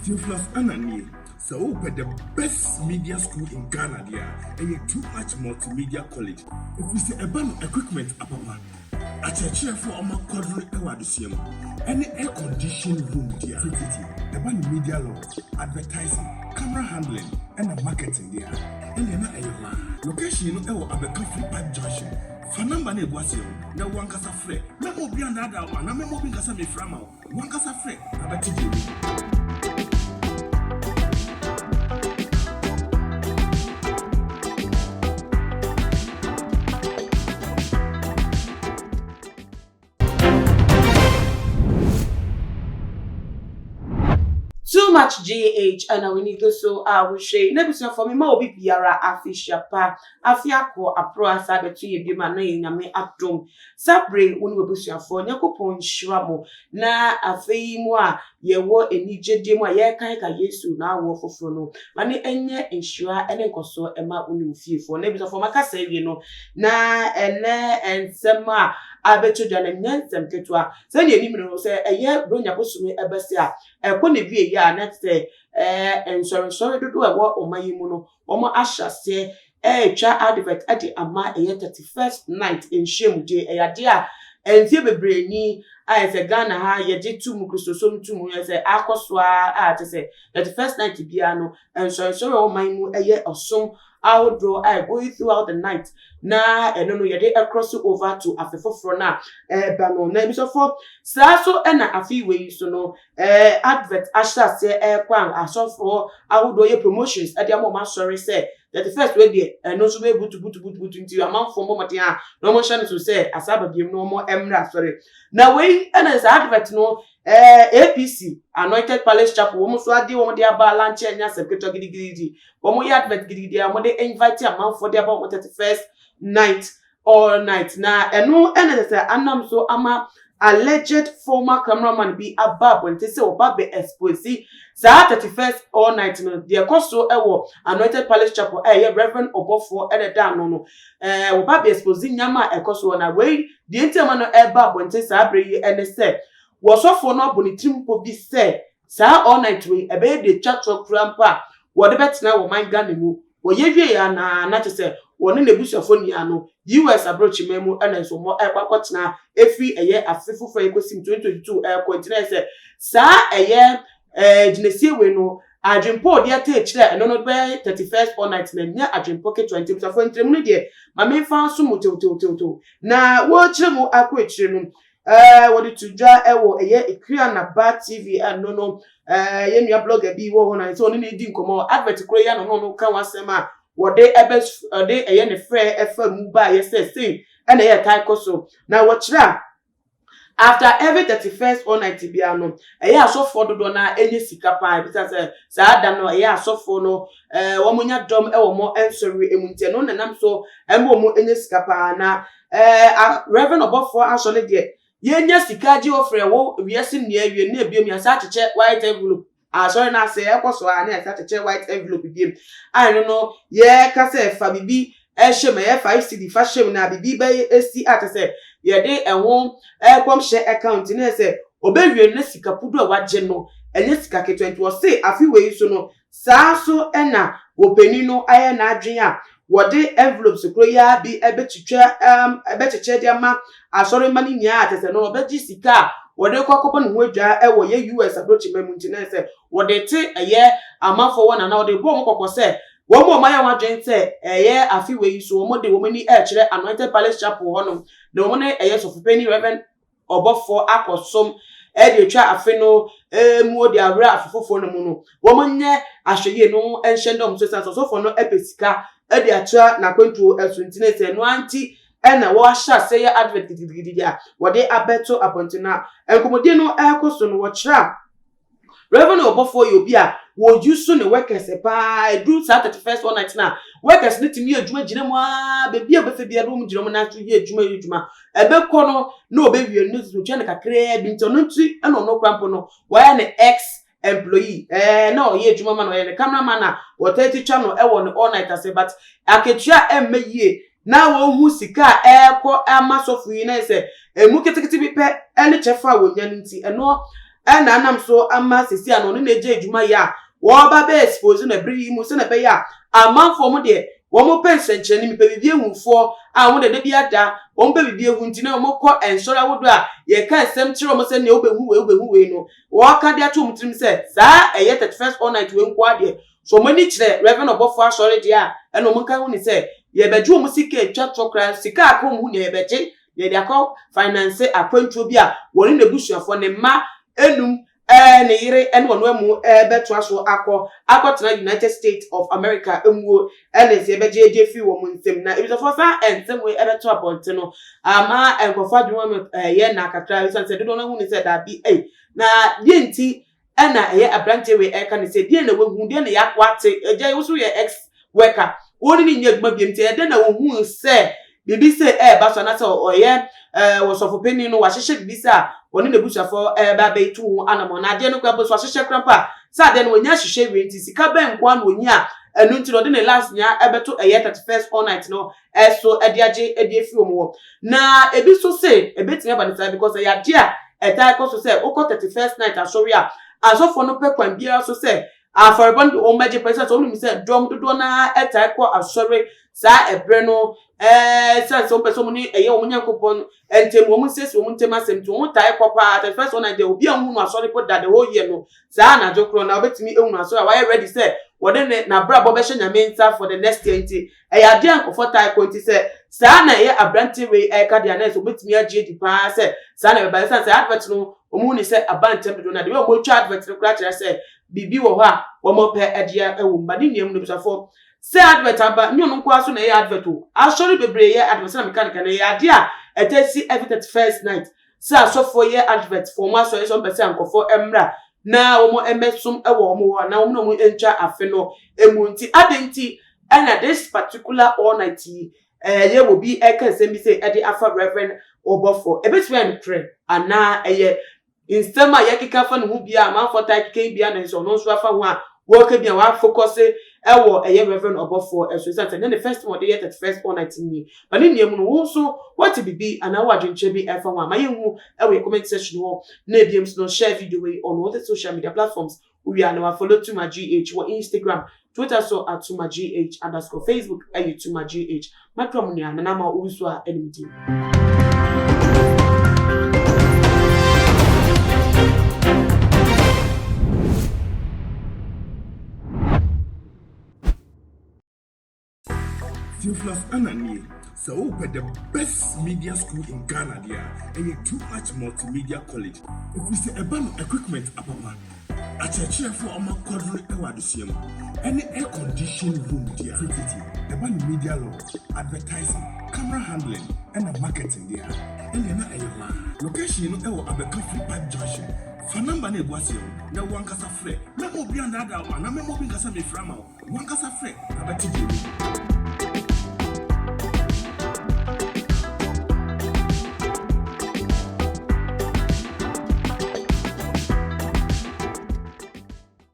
Theophilus Ananie, sɛ wopɛ the best media school in Ghana deɛ a, ɛyɛ Too Much Multimedia College. Ɛfiri sɛ ɛba no equipment apapa, akyerɛkyerɛfoɔ a wɔn akwadoro wɔ adesua mu, ɛne air condition room deɛ a, tititi ɛba no media law, advertising, camera handling, ɛna marketing deɛ a, ɛnneɛ na ɛyɛ hɔ ara. Location no ɛwɔ Abɛka Free Pipe Junction. Fa number no egu aseɛ no na wo ankasa frɛ. Mɛma obi andaadaa wo anaa mɛma obi nkasa mefrɛ ama wo. Wo ankasa frɛ na bɛte deɛ ɛwɔ mu. Too Much GH ɛna w'ani gu so a wohwɛ yi. N'abusuafoɔ, mema obi biara afehyia pa. Afe akɔ aporo asa abɛto yɛ biom a na yɛ Nyame adom. Saa bere yi wo ne w'abusuafoɔ, Nyankopɔn nhyira mo. Na afe yi mu a yɛwɔ anigyedie mu a yɛrekaeka Yesu n'awoɔ foforɔ no, ma no nyɛ nhyira ne nkɔsoɔ mma wo ne wo fiefoɔ. N'abusuafoɔ, makasa awie no, na ɛnnɛ nsɛm a abɛtɔ dwa no nyɛ nsɛm ketewa. Sɛdeɛ yɛnim no, sɛ ɛyɛ Buronya bosome bɛsɛ a, ɛkɔ n'awieeɛ a, na kyerɛ sɛ ɛɛ nsɔrensɔre dodoɔ a ɛwɔ ɔman yi mu no, wɔahyɛ aseɛ ɛretwa advert de ama ɛyɛ 31st night nhyiamudie. Ɛyɛ adeɛ a mfeɛ bebree ni a yɛ sɛ Ghana ha yɛgye to mu, Kristosom to mu, yɛ sɛ akɔ so ara a kyerɛ sɛ 31st night biara no, nsɔrensɔre a ɛwɔ ɔman mu ɛyɛ ɔsom ahodoɔ a going throughout the night, na ɛno no yɛde cross over to afe foforɔ no a ɛreba no. Na ebisɔfoɔ, saa so ɛna afe wei yi so no advert ahyɛ aseɛ ɛrekɔ a asɔfoɔ ahodoɔ yɛ promotions ɛde ama wɔn asɔre sɛ 31st wei deɛ, ɛno nso bɛyɛ butu butu butu butu, nti amanfoɔ mmɔ mmɔden a na wɔn hyɛ no so sɛ asaba biem na wɔn mmerɛ asɔre. Na wei ɛna saa advert no APC, Anointed Palace Chapel, wɔn nso adeɛ wɔn de aba alankyɛ nyɛ asɛm ketewa gidigidi. Wɔn yɛ advert gidigidi a wɔde invite amanfoɔ de aba wɔn 31st night all night. Na ɛno ɛna sɛ anam so ama alleged former cameraman bi aba abɔnten sɛ ɔba bɛ expose saa 31st all night no deɛ ɛkɔ so ɛwɔ Anointed Palace Chapel a ɛyɛ Reverend Ɔbɔfoɔ ɛna ɛda ano no. Ɔba bɛ expose nneɛma a ɛkɔ so wɔ. Na wei deɛ nti ama no ɛba abɔnten saa abere yi ɛne sɛ wɔsɔfoɔ no abɔ ne tirim mpo bi sɛ saa all night wei ɛbɛyɛ deɛ twa toɔ kura mpo a wɔde bɛtena wɔ man Ghana mu. Wɔyɛ wie ya na kyerɛ sɛ wɔne n'abusuafoɔ nyinaa no US aborɔkyima mu ɛna nso wɔn ɛkɔ akɔtena efiri ɛyɛ afe foforɔ a yɛkɔsi mu 2022 ɛkɔ. Nti na yɛ sɛ saa ɛyɛ gyinasie wei no, adwempo a ɔde ata akyire a ɛno no bɛyɛ 31st all night na nyɛ adwempo ketewa. Nti abusuafoɔ, nkyerɛmu no deɛ, maame nfa nso mu tewtewtewtew na wɔrekyerɛ mu akɔ akyire no, wɔde to dwa ɛwɔ ɛyɛ Ekuanaba TV. Ɛno no yɛn nua blogger bi wɔ hɔ na sɛ ɔne ne di nkɔmɔ advert koro yi ano no, ɔno ka ho asɛm a wɔde ɛbɛ ɔde ɛyɛ ne frɛ ɛfa mu ba yɛ sɛ sei ɛna ɛyɛ tae kɔ so. Na wɔkyerɛ a after every 31st all night bia no, ɛyɛ asɔfoɔ dodoɔ na ɛnyɛ sika paa, ebisa sɛ saa da no ɛyɛ asɔfoɔ no wɔn nya dɔm ɛwɔ wɔn nsɔre emu, nti ɛno nenam so ɛma wɔn nyɛ sika paa. Na Reverend Ɔbɔfoɔ asɔre deɛ, yɛnya sika gye wɔfrɛ wɔ wiase nnua awie na ebiem yɛasa akyekyɛ white envelope. Asɔre no ase ɛkɔ so a, na yɛsa akyekyɛ white envelope biem a ɛno no yɛka sɛ fa biribi ɛhyɛ mu, ɛyɛ 5 cedi, fa hyɛ mu na biribi bɛyɛ esi a kyerɛ sɛ yɛde ɛho ɛkɔmhyɛ account na yɛ sɛ ɔbɛwie no sika pudu a wagye no ɛnyɛ sika ketewa. Nti wɔse afe wei so no, saa so ɛna wɔpanin no ayɛ n'adwene a wɔde envelopes koro yi ara bi ɛbɛtwitwa ɛbɛkyekyɛ de ama asɔremma no nyinaa, kyerɛ sɛ no wɔbɛgye sika a wɔde kɔ akɔbɔ ne ho adwa ɛwɔ yɛ US aburokyima mu. Nti na sɛ wɔde te ɛyɛ amanfoɔ wɔ nana wɔde bɔ wɔn kɔkɔ sɛ wɔn a wɔayɛ wɔn adwene sɛ ɛyɛ afe wei yi so wɔn de wɔn ani ɛrekyerɛ Anointed Palace Chapel hɔnom na wɔn ne ɛyɛ sɔfopanyin Reverend Ɔbɔfoɔ akɔsom ɛde atwa afe no mu de awura afe foforɔ no mu no, wɔn nyɛ ahwɛyie no nhyɛ ndɔm so, san sɔsɔfoɔ no ɛpɛ sika ɛde akyerɛ n'akwantuo ɛso. Nti ne sɛ ɛno anti ɛna wɔahyɛ ase yɛ advert gidigidi a wɔde abɛto abɔnten. Na nkɔmmɔdie no ɛrekɔ so no, wɔkyerɛ a Reverend Ɔbɔfoɔ yɛ obi a wɔyi so ne workers paa. Edu saa 31st all night na workers ne tumi yɛ adwuma gyina mu aa beebi a obɛfɛ biara wɔn gyina mu na so yɛ adwuma, yɛ adwuma ɛbɛkɔ no na ɔbɛwie no so twɛ no kakraa bi. Nti ɔno nti ɛna ɔno kora mpo no wɔyɛ ne ex employee na ɔyɛ adwuma ma no, ɔyɛ ne cameraman a wɔtaa ti twa no ɛwɔ ne all night ase, but akatua ɛmma yie na wɔn sika a ɛrekɔ ama sɔfo yi na yɛ sɛ emu ketekete bi pɛ ɛne kyɛfa a wɔnya no. Nti ɛno Ɛna anam so ama sisi a na ɔne no agya adwuma yɛ a wɔreba bɛ expose no ɛbere yi mu sɛnea ɛbɛyɛ a amanfoɔ wɔn deɛ wɔn pɛ nsɛnkyerɛnne mepɛ biribi ahufoɔ a wɔn deɛ da bi ada wɔn pɛ biribi ahu nti na wɔn kɔ nsɔre ahodoɔ a yɛka nsɛm kyerɛ wɔn sɛ nea wobɛhu wei wobɛhu wei no wɔka de ato wɔn tirim sɛ saa ɛyɛ 31st all night wei nko adeɛ so wɔn ani kyerɛ Reverend ɔbɔfoɔ asɔre deɛ a ɛna wɔn nka ho ne sɛ yɛbɛgye wɔn sika atwa toɔ koraa sika a aka wɔn ho nea yɛbɛgye yɛde akɔ finance akwantuo bi a wɔne n'abusuafoɔ ne mma enum ne yere ɛne wɔn amu ɛbɛtoa so akɔ akɔtena United States of America emuo ɛne nsi ɛbɛgye edi efi wɔn nsam. Na ebisafoɔ saa nsɛm wei ɛbɛto abɔnten no ama nkurɔfoɔ adwene mu ɛyɛ na kakra esan sɛ dodoɔ no ho ne sɛ daabi ɛy na deɛ nti ɛna ɛyɛ aberanteɛ wei ɛka ne sɛ deɛ na wahu deɛ na yɛakɔ ate ɛgya yi woso yɛ ex worker wɔn ne nyɛ adwuma biem nti ɛdɛ na wohu sɛ biribi sɛ ɛɛba so anaasɛ ɔyɛ wɔsɔfo panyin no wahyehyɛ biribi sɛ a wɔne n'abusuafoɔ ɛɛba abɛyi to ho anamɔ na adeɛ no kora mpo so ahyehyɛ kora mpo a sɛ adeɛ no wɔnya ahyehyɛ wie nti sika bɛn nko ano onyi a ɛno nti na ɔde ne last nya ɛbɛto ɛyɛ 31st all night no ɛso ɛde agye ɛde efi wɔn hɔ. Na ebi nso se ebetumi aba ne saa because ɛyɛ adeɛ a ɛtaa kɔ so sɛ wokɔ 31st night asɔre a asɔfoɔ no pɛ kwan biara so sɛ afɔrebɔ no wɔn bɛgye pɛ sɛ wɔn nim sɛ dɔm dodoɔ naa ɛtaa kɔ asɔre saa ɛbrɛ no sɛ wɔn pɛ sɛ wɔn ne ɛyɛ wɔn nyankopɔn ntɛm wɔn nsiesie wɔn ntɛm asɛm nti wɔn taa kɔ paa 31st all night deɛ obi a nhunu asɔre po da the whole year no saa anadwo korɔ na wɔbɛtumi ehunu asɔre a wɔayɛ ready sɛ wɔde ne n'abrabɔ bɛhyɛ Nyame nsa for the next year. Nti ɛyɛ adeɛ a nkɔfɔ taa kɔ nti sɛ saa na ɛyɛ aberante wei ɛka deɛ anayɛ sɛ wɔbɛtumi agye adi paa sɛ saa na ɛbɛba ɛsan sɛ advert no wɔn ni sɛ aba ntɛm dodo na deɛ wɔn atwa advert no koraa kyerɛ sɛ biribi wɔ hɔ a wɔn pɛ ɛdeɛ ɛwɔ mu. Ba ne nua mu no bisafoɔ sɛ advert aba nye ɔno nkoa so na ɛyɛ advert o asɔre bebree yɛ advert sɛ na meka nika na ɛyɛ adeɛ a ɛtɛ si every 31st night sɛ asɔfoɔ yɛ advert for wɔn asɔre sɛ wɔn pɛ sɛ nkɔfoɔ mmra na wɔn mmɛsom ɛwɔ wɔn hɔ na wɔn na wɔn ntwa afe no emu. Nti adi nti ɛna this particular all night yi ɛyɛ wɔ bi ɛka nsɛm bi sɛ ɛde afa Reverend ɔbɔfoɔ ebetumi ayɛ nokorɛ anaa ɛyɛ nsɛm a yɛkeka fa ne ho bia amanfoɔ taa keka yi bia na nso ɔno nso afa ho a wɔreka bi a wɔafocus ɛwɔ ɛyɛ Reverend ɔbɔfoɔ ɛso ɛsiane sɛ ne ne first time ɔde yɛ 31st all night nie. Ba ne nua mu no wɔn nso wɔte bibi anaa wɔ adwenkyerɛ bi ɛfa ho a ma yɛnhu ɛwɔ yɛ comment section hɔ. Na ebiem so no share video wei on all the social media platforms wia na wafollow Tuma GH wɔ Instagram, Twitter so at Tuma GH underscore, Facebook ɛyɛ Tuma GH. Makra mu nua nana ma owu so a ɛnim din. Theophilus Ananie, sɛ wopɛ the best media school in Ghana deɛ a, ɛyɛ Too Much Multimedia College. Ɛfiri sɛ ɛba no equipment apapa, akyerɛkyerɛfoɔ a ɔma kɔdere ɛwɔ adesua mu, ɛne air condition room deɛ a, tititi ɛba no media law, advertising, camera handling, ɛna marketing deɛ a, ɛnea na ɛyɛ hɔ a. Location no ɛwɔ Abɛka Free Pipe Junction. Fa number no egu aseɛ no na wankasa frɛ. Mɛma obi andaadaa wo anaa mɛma obi nkasa mefra ma wo. Wankasa frɛ na bɛte deɛ ɛwɔ mu.